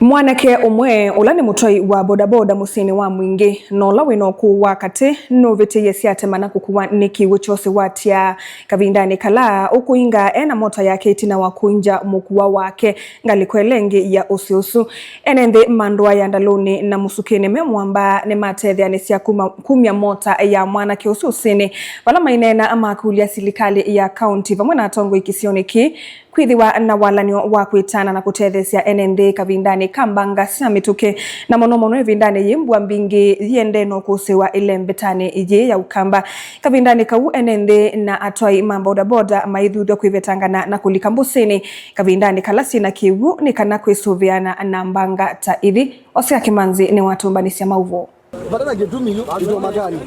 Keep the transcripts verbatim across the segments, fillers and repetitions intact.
Mwanake ũmwe ũla nĩ mũtwai wa bodaboda mũsyĩnĩ wa Mwingĩ na ũla wĩ na ũkũũ wa katĩ nũvĩtĩie syatema na kũkuwa nĩ kĩw'ũ kya ũsĩ wa Tiaa kavindanĩ kala ũkũinga e na mota yake ĩtina wa kũingya mũkuwa wake ngalĩko ĩla ĩngĩ ya ũsĩ ũsu. Ene nthĩ ma ndũa ya Ndalũnĩ na Mũsukĩnĩ me Mwamba nĩmatetheanĩsya kuma, kumya mota ya mwanake ũsu ũsĩnĩ, vala maineena makũlya silikalĩ ya kaunti vamwe na atongoi kĩsionĩ kĩĩ kwĩthĩwa na walany'o wa kwĩtana na kũtetheesya ene nthĩ kavindanĩ ka mbanga sya mĩtũkĩ, na mũno mũno ĩvindanĩ yĩ mbua mbingĩ yĩendee na ũkũsĩĩwa ĩlembetanĩ yĩĩ ya Ũkamba. Kavindanĩ kau, ene nthĩ na atwai ma bodaboda maithuthw'a kwĩvetangana na kũlika mbũsĩnĩ kavindanĩ kala syĩ na kĩw'ũ nĩ kana kwĩsũvĩana na mbanga ta ithi. Osea Kĩmanzi nĩwatũmbanĩsya maũvoo. Vata na kĩtumi yu itomakani.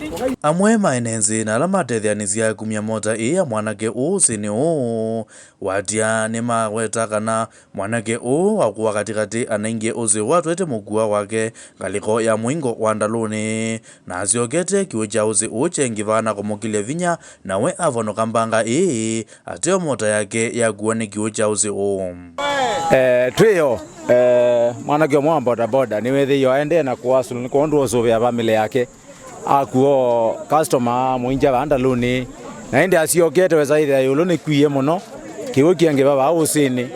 Amwe ma ene nthĩ na ala matetheanĩsya kumya mota ĩĩ ya mwanake ũũ ũsĩnĩ ũũ wa Tiaa nĩmaweta kana mwanake ũũ wakũwa katĩkatĩ anaingie ũsĩ ũũ atwaĩte mũkuwa wake ngalĩko ya mũingo wa Ndalũnĩ, na asyokete kĩw'ũ kya ũsĩ ũũ kyengĩva na kũmũkĩlya vinya, na we avonoka mbanga ĩĩ ateo mota yake yakuwa nĩ kĩw'ũ kya ũsĩ ũũ. Eh, twĩyo, eh, mwanake ũmwe wa bodaboda nĩwĩthĩiwe aendee na kũasulwa nĩ kwondũ wa ũsũvĩa famĩlĩ yake. Akuo customer mũingya vaa Ndalũnĩ, na ĩndĩ asyokete wesa ĩthĩa ĩũlũ nĩkwie mũno, kĩw'ũ kĩengĩva vaa ũsĩnĩ,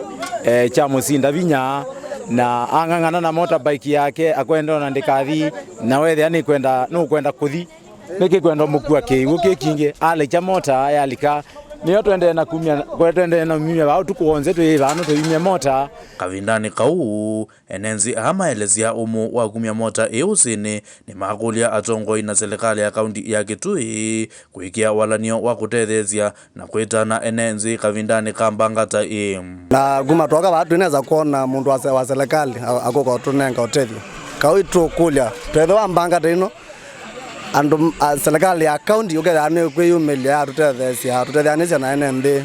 eh, kyamũsinda vinya, na ang'ang'ana na motorbike yake akwenda ona ndĩkathi, na wethĩa nĩkwenda, nũkwenda kũthi, nĩkĩkwenda mũkua kĩw'ũ kĩ kingĩ, alekya mota yalika. Nĩyo twendee na kumya, twendee na kumya vaa ũtukũ w'onthe twĩ vaa nũtũyumye mota. Kavindanĩ kau, ene nthĩ aa maelesya ũmũ wa kumya mota ĩĩ ũsĩnĩ nĩmakũlya atongoi na silikalĩ ya kaunti ya Kitui kwĩkĩa walany'o wa kũtetheesya na kwĩtana ene nthĩ kavindanĩ ka mbanga ta ĩĩ. Na kuma twoka vaa twĩnesa kwona mũndũ wa se-, wa silikalĩ a-, akũka ũtũnenga ũtethyo. Kau itũkũlya, twethĩwa mbanga ta ĩno, andũ, a, silikalĩ ya kaunti ũkethĩa nĩkwĩyumĩlya yatũtetheesya, tũtetheanĩsya na ene nthĩ.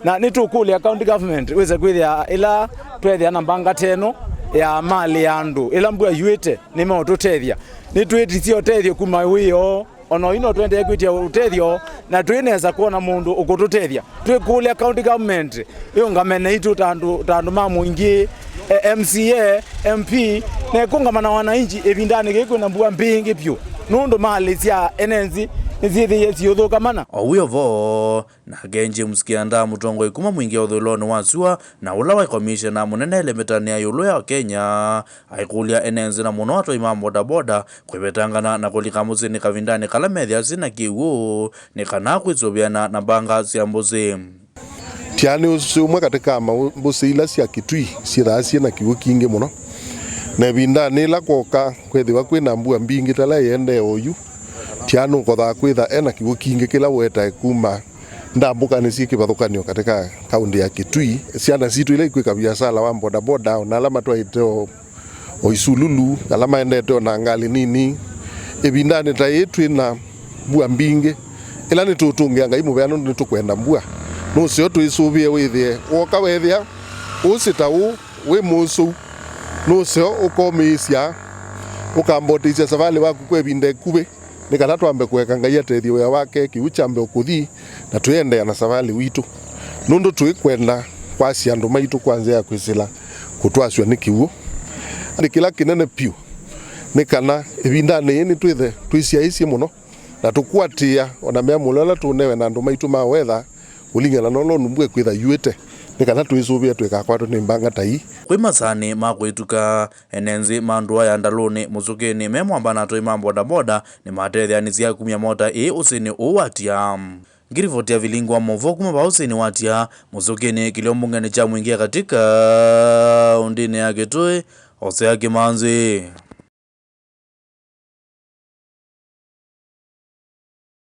Na nĩtũkũlya county government wĩse kwĩthĩa ĩla twethĩa na mbanga ta ĩno ya malĩ ya andũ, ĩla mbua yuĩte, nĩmeũtũtethya. Nĩtwĩtisye ũtethyo kuma wĩoo, ona oyu no tũendee kwĩtya ũtethyo, na twĩnesa kwona mũndũ ũkũtũtethya. Twĩkũlya county government ĩũngame naitũ ta andũ, ta andũ ma mũingĩ, eh, M C A, M P, na ĩkũngama na wananchi ĩvindanĩ kĩĩ kwĩna mbua mbingĩ vyũ, nũndũ malĩ sya ene nthĩ nĩsyĩthĩie siũthũka mana. O wĩ o vo, nake James Kĩanda, mũtongoi kuma mũingĩ ũthũĩlonĩ wa syũa na ũla waĩ komishena mũnene ĩlembetanĩ ya ĩũlũ ya Kenya, aikũlya ene nthĩ na mũno atwai ma bodaboda kwĩvetangana na kũlika mũsyĩnĩ kavindanĩ kala methĩasya na kĩw'ũ nĩ kana kwĩsũvĩana na mbanga sya mbũsĩ. Tiaa nĩ ũsĩ ũmwe katĩ ka ma-, mbũsĩ ila sya Kitui syĩthaa syĩ na kĩw'ũ kingĩ mũno, na ĩvindanĩ ĩla kwoka kwĩthĩwa kwĩ na mbua mbingĩ ta ĩla ĩendee oyu, Tiaa nũkothaa kwĩtha e na kĩw'ũ kingĩ kĩla ũetae kuma ndambũkanĩ syĩ kĩvathũkany'o katĩ ka kaũntĩ ya Kitui. Syana sitũ ila ikwĩka viasala wa bodaboda, o na ala matwaĩte o, o isululu, ala maendete o na ngalĩ nini. Ĩvindanĩ ta yĩĩ twĩ na mbua mbingĩ, ĩla nĩtũũtũngĩa Ngai mũvea nũndũ nĩtũkwenda mbua. Nũseo twĩsũvĩe wĩthĩe wooka weethĩa ũsĩ ta ũũ wĩ mũsũu, nũseo ũkomĩĩsya, ũkamboteisya savalĩ waku kwa ĩvinda ĩkuvĩ. Nĩ kana twambe kũeka Ngai atethye wĩa wake, kĩw'ũ kyambe ũkũthi, na twĩendeea na savalĩ witũ, nũndũ tũikwenda kwasya andũ maitũ kwa nzĩa ya kwĩsĩla kũtwasw'a nĩ kĩw'ũ. Nĩ kĩla kĩnene vyũ nĩ kana ĩvindanĩ yĩĩ nĩtwĩthe twĩsyaĩĩsye mũno, na tũkwatĩĩa o na mea mũlolo ũla tũũnewe na andũ maitũ ma weather, kũlingana na ũla ũndũ mbua ĩkwĩtha yuĩte, nĩ kana twĩsũvĩe tũikakwatwe nĩ mbanga ta ii. Kwĩ masaanĩ ma kũĩtuka, ene nzĩ ma ndũa ya Ndalũnĩ, Mũsũkĩnĩ, me Mwamba na atwai ma bodaboda nĩmatetheanĩsya kumya mota ĩĩ ũsĩnĩ ũũ wa Tiaa. Ngirivoti ya Vilingi wa Maũvoo kuma vaa ũsĩnĩ wa Tiaa, Mũsũkĩnĩ, kĩlio mbungenĩ kya Mwingĩ ya Katĩ kaũntĩnĩ ya Kitui, Osea Kĩmanzi.